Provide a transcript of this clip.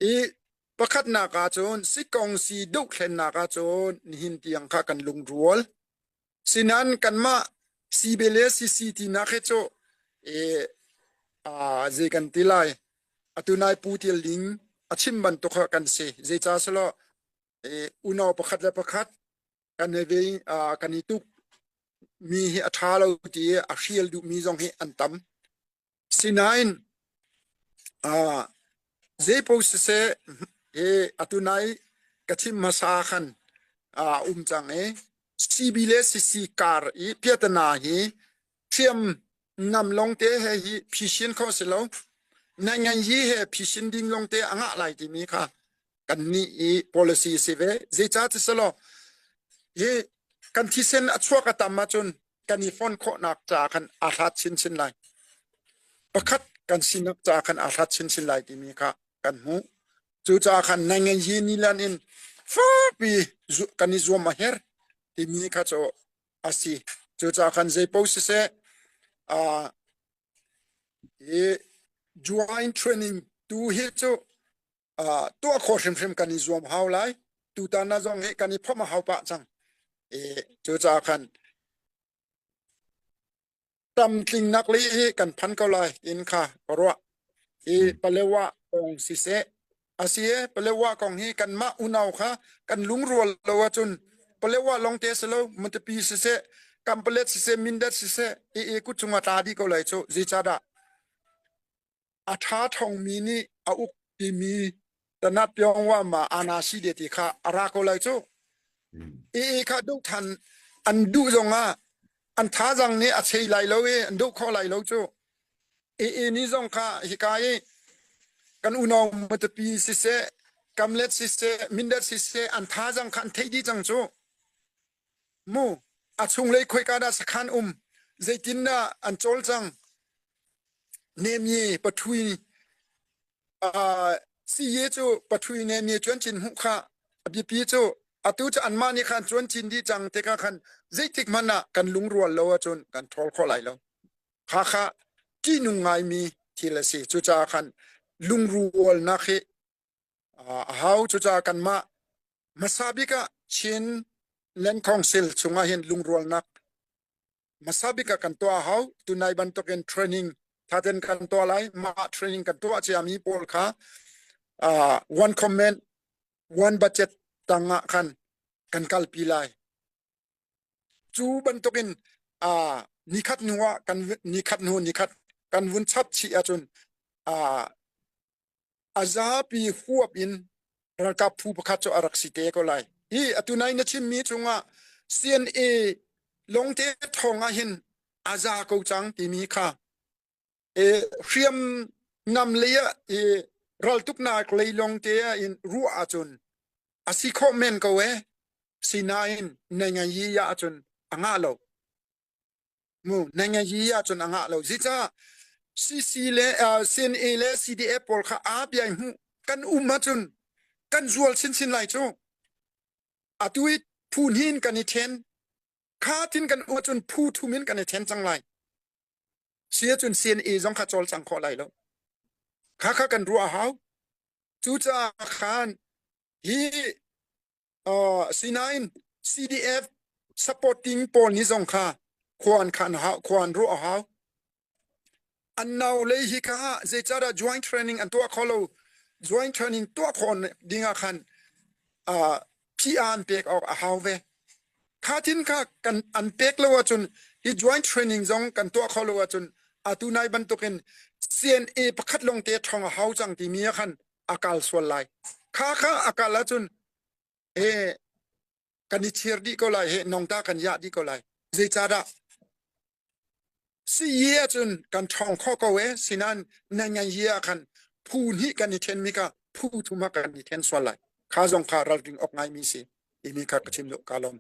I pakhatnak ahcun sikongsi dohthlennak ahcun nihin tiang kha kan lungrual. Sinan kanmah CB le CC tinak hi cu i zei kan ti lai atu nai Pu Tial Ling a chim bantuk kha kan si. Zeicah selaw unau pakhat le pakhat kan i ve kan i tuk mi hi a ṭha lo ti i a hrial duhmi zong hi an tam. Sinain zeipaoh siseh hi atu nai ka chim hmasa khan a um cang i CB le CC kar i piatana hi hriam nam lawngte he hi phisin kho si lo. Naingan hi he phisin ding lawngte a ngah lai timi kha kannih i policy si ve. Zeicah ti selaw hi kan thisen a chuak a tam ahcun kan i fon khawhnak ca khan aa hlat chinchin lai. Pakhat kan sinak ca khan aa hlat chinchin lai timi kha kan hmuh. Cucaah khan naingan hi nilan in fakpi kan i zuam a her timi kha cu a si. Cucaah khan zeipaoh siseh uh, hi joint training tu hi cu uh, tuah khawh hrimhrim kan i zuam hau lai. Tutan na zong hi kan i phomh a hau pah cang. E, cucaah khan tamtlingnak le hi kan phan ko lai in kha ka ruah. I Palewa kong siseh asi e Palewa kong hi kanmah unau kha kan lungrual lo ahcun Palewa lawng te si lo Matupi siseh Kampalet siseh Mindat siseh i i kut chungah tla dih ko lai cu zeicahdah a ṭha ṭhawngmi nih a uk timi tanat pyong ma ana si de ti kha a ra ko lai cu. I kha duh than an duh zong ah an thazang nih a chei lai lo i an duh kho lai lo cu. I i ni zong kha hika i kan unau Matupi siseh Kamlet siseh Mindat siseh an thazang kha an theih dih cang cu. Mu a chunglei khoika dah sakhan um zeitin dah an cawlcang Nemye pathui uh, siye cu pathui nemye cuancin hmuh kha a biapi cu atu cu anmah nih khan cuancin dih cang tikah khan zeitik hmanh ah kan lungrual lo ahcun kan ṭhawl khawh lai lo. Kha kha ṭihnung ngaimi thil a si. Cucaah khan lungrualnak hi a hau. Cucaah kanmah hmasa bik ah Chin Land Council chungah hin lungrualnak hmasa bik ah kan tuah a hau. Tunai bantukin training thaten kan tuah lai. Mah training kan tuah ciami pawl kha uh, one comment, one budget tangah khan kan kalpi lai. Cu bantukin uh, nikhat hnu ah kan nikhat hnu nikhat kan vun chap chih ahcun uh, a zapi huap in ralkap phu pakhat cu a rak si te ko lai. Hi atu nai na chimmi cungah CNA longte thawng ah hin a za ko cang timi kha e hriam nam lei ah e raltuknak lei longte ah in ruah ahcun a si khawh men ko e sinain nai ngai yi ahcun a ngah lo. Mu na ngai hi ahcun a ngah lo. Zeicah CC le uh, CNA le CDF pawl kha aa biai hmu kan um ahcun kan zual chinchin lai cu. Atu i phu hnin kan i then. Kha tin kan um ahcun phu thum in kan i then cang lai. Si ahcun CNA zong kha cawlcang khawh lai lo. Kha kha kan ruah a hau. Cucaah khan hi Sinain CDF supporting pawl nih zong kha khua an khan hau, khua an ruah a hau. An nau lei hi kha zeicahdah joint training an tuah kho lo. Joint training tuah khawh ding ah khan uh, PR an pek awk a hau ve. Kha thin kha kan an pek lo ahcun hi joint training zong kan tuah kho lo ahcun atu nai bantukin CNA pakhat lawng te ṭhong a hau cang timi ah khan a kal sual lai. Kha kha a kal ahcun e kan i chir dih ko lai he nongta kan yah dih ko lai. Zeicahdah si ahcun kan ṭhawng kho ko e sinan nan ngan yi ah khan phu hnih kan i ṭhen mi kha phu thum ah kan i ṭhen sual lai. Kha zong kha ralring awk ngaimi si timi kha ka chim duh ka lawm.